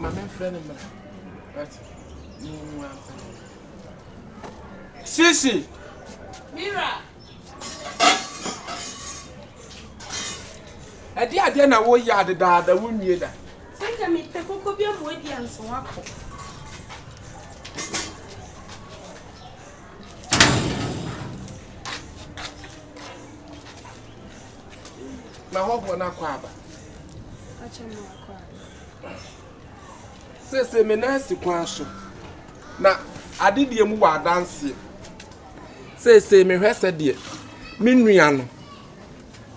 Ma memfrɛ no mmra. Wate? Mu ansa. Sisi! Mira! Ɛde adeɛ na woyɛ adedaada wonwie da. Sɛ nka mepɛ koko bi ama wadi ansa wakɔ. Na hɔhoɔ no akɔ aba. Seesei me nan si kwan so, na adedie mu wɔ adanseɛ. Seesei mehwɛ sɛdeɛ me nua no,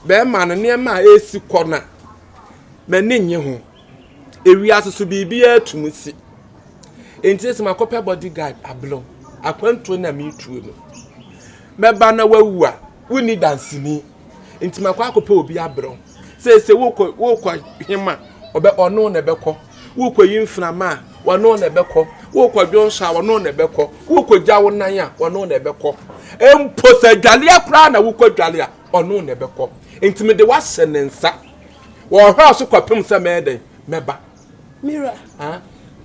bɛrima no nneɛma a ɛresi kɔ no a, m'ani nnye ho. Ewiase so biribiara tumi si. Enti sɛ makɔpɛ bodyguard abrɛ wo, akwantuo na meretuo no. Mɛba na wawu a, wonni danseni. Nti makɔ akɔpɛ obi abrɛ wo. Seesei wokɔ wokɔ hema ɔbɛ ɔno na ɛbɛkɔ. Wokɔyi mframa a, ɔno na ɛbɛkɔ. Wokɔ dwonsɔ a, ɔno na ɛbɛkɔ. Wokɔgya wo nan a, ɔno na ɛbɛkɔ. Mpo sɛ dwaleɛ koraa na wokɔ dwale a, ɔno na ɛbɛkɔ. Nti mede woahyɛ ne nsa. Wɔhwɛ so kɔpem sɛ mɛyɛ dɛn? Mɛba. Mira,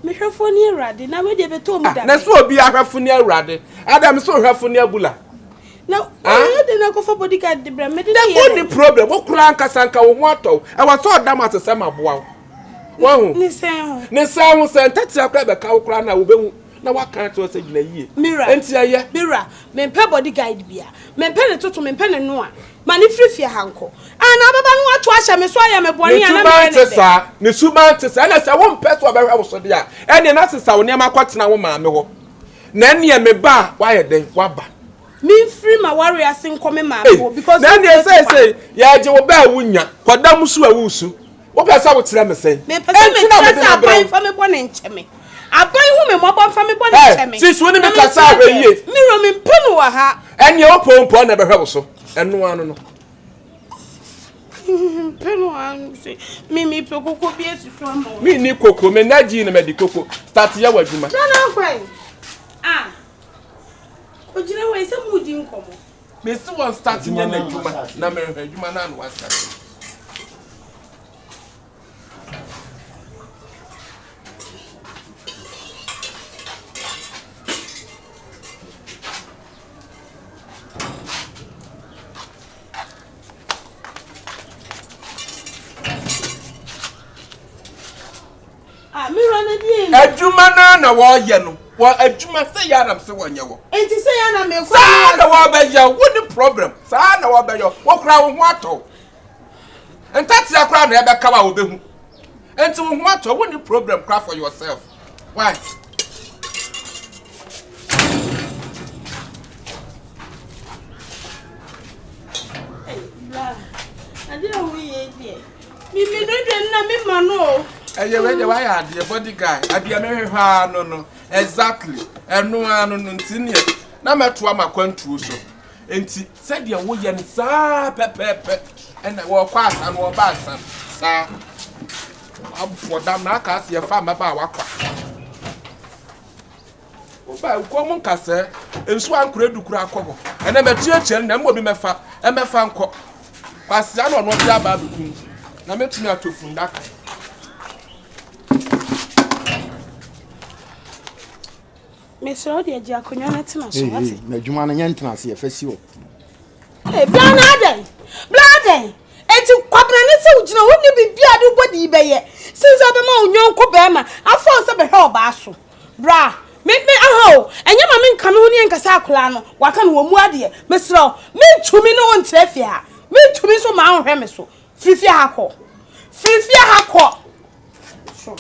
me hwɛfoɔ ne Awurade, na wei deɛ bɛtɔ mu da Na sɛ obi ahwɛfo ne Awurade, adam sɛ ohwɛfo ne abula. Na ɔyɛ de na akɔfa bodyguard de brɛ me de ne yɛ. Wonni problem, wo koraa ankasa nka wo ho atɔ wo. Ɛwɔ sɛ ɔda m ase sɛ maboa wo. Wahu? Ne sɛn ho? Ne sɛn ho sɛ ntatea koraa bɛka wo koraa na wobɛhu na waka akyerɛ sɛ gyina yie. Mira, Enti ɛyɛ. Mira, mempɛ bodyguard bia. Mempɛ ne toto, mempɛ ne noa. Ma ne firi fie ha nkɔ. Ah, na abɛba no wato ahyɛ me so ayɛ me bɔne a na meyɛ ne dɛ. Ne suban te saa. Ɛna sɛ wompɛ sɛ ɔbɛhwɛ wo so deɛ a, ɛneɛ na sesa wo nneɛma kɔtena wo maame hɔ. Na ɛneɛ me ba a, woayɛ dɛn? Woaba. Memfiri m'awareɛ ase nkɔ me maame hɔ because Na ɛneɛ seesei yɛregye wo ba a wonnya, kɔda mu su a woresu. Wopɛ sɛ wokyerɛ me sɛn? Mepɛ sɛ mekyerɛ sɛ aban mfa me bɔne nkyɛ me. Aban hu me mmɔbɔ mfa me bɔne nkyɛ me. Sisi wo ne me kasa ahwɛ yie. Miro mempɛ no wɔ ha. Ɛneɛ wopɛ wo mpɔ na ɛbɛhwɛ wo so. Ɛno ano no. Mpɛ no ha sɛ me mepɛ koko bi asi so ama wo. Menni koko, me nna gyii na madi koko. Start yɛ w'adwuma. Nana Akwan, ah, kɔgyina hɔ yi sɛ moredi nkɔmmɔ. Mesi wɔn start nyɛ n'adwuma na merehwɛ adwuma no ano asate. Adwuma no na wɔyɛ no wɔ adwuma sɛ yɛ anam sɛ wɔnyɛ wɔ. Nti sɛ yɛ anam ekɔ. Saa na wɔbɛyɛ wo ne problem saa na wɔbɛyɛ wɔkura wo ho atɔ ntatea koraa na ɛbɛka wa wɔbɛhu nti wo ho atɔ wo ne problem koraa for yourself why. Bra, ade a woyɛ deɛ, mimi no deɛ nna me ma no o. Ɛyɛ wei deɛ wayɛ adeɛ body guy adeɛ mehwehwɛ ano no exactly ɛno ano no nti neɛ na mɛtoa m'akwantuo so nti sɛdeɛ woyɛ no saa pɛpɛɛpɛ ɛna wɔkɔ asa no wɔba asa saa abɔ dam na aka ase yɛfa mmabaawa kwa. Woba nkuo mu nkasɛɛ, nsuo ankora edu koraa kɔ hɔ. Ɛnɛ mɛkyiakyia no na mmɔ bi mɛfa, ɛmɛfa nkɔ. Kwasia na ɔno ɔde aba abɛkum na mɛtumi atɔ fundaka. Mesrɛ wo deɛ gye akonnwa no tena so wate. Na adwuma no nyɛ ntena ase yɛfa si hɔ. Ee, bra na adɛn? Bra adɛn? Enti Kwabena ne sɛ wogyina hɔ ne biribi a de wobɔ de yi bɛyɛ sen sɛ wobɛma wo yɔnko bɛrima afa wo sɛ bɛhwɛ ɔbaa so. Bra, me me aha o, ɛnyɛ ma menka me ho ne ɛnkasa akwadaa no, waka no wɔmmu adeɛ. Mesrɛ wo, mentumi ne wo ntra fie ha. Mentumi nso mma wonhwɛ me so. Firi fie ha kɔ. Firi fie ha kɔ. So.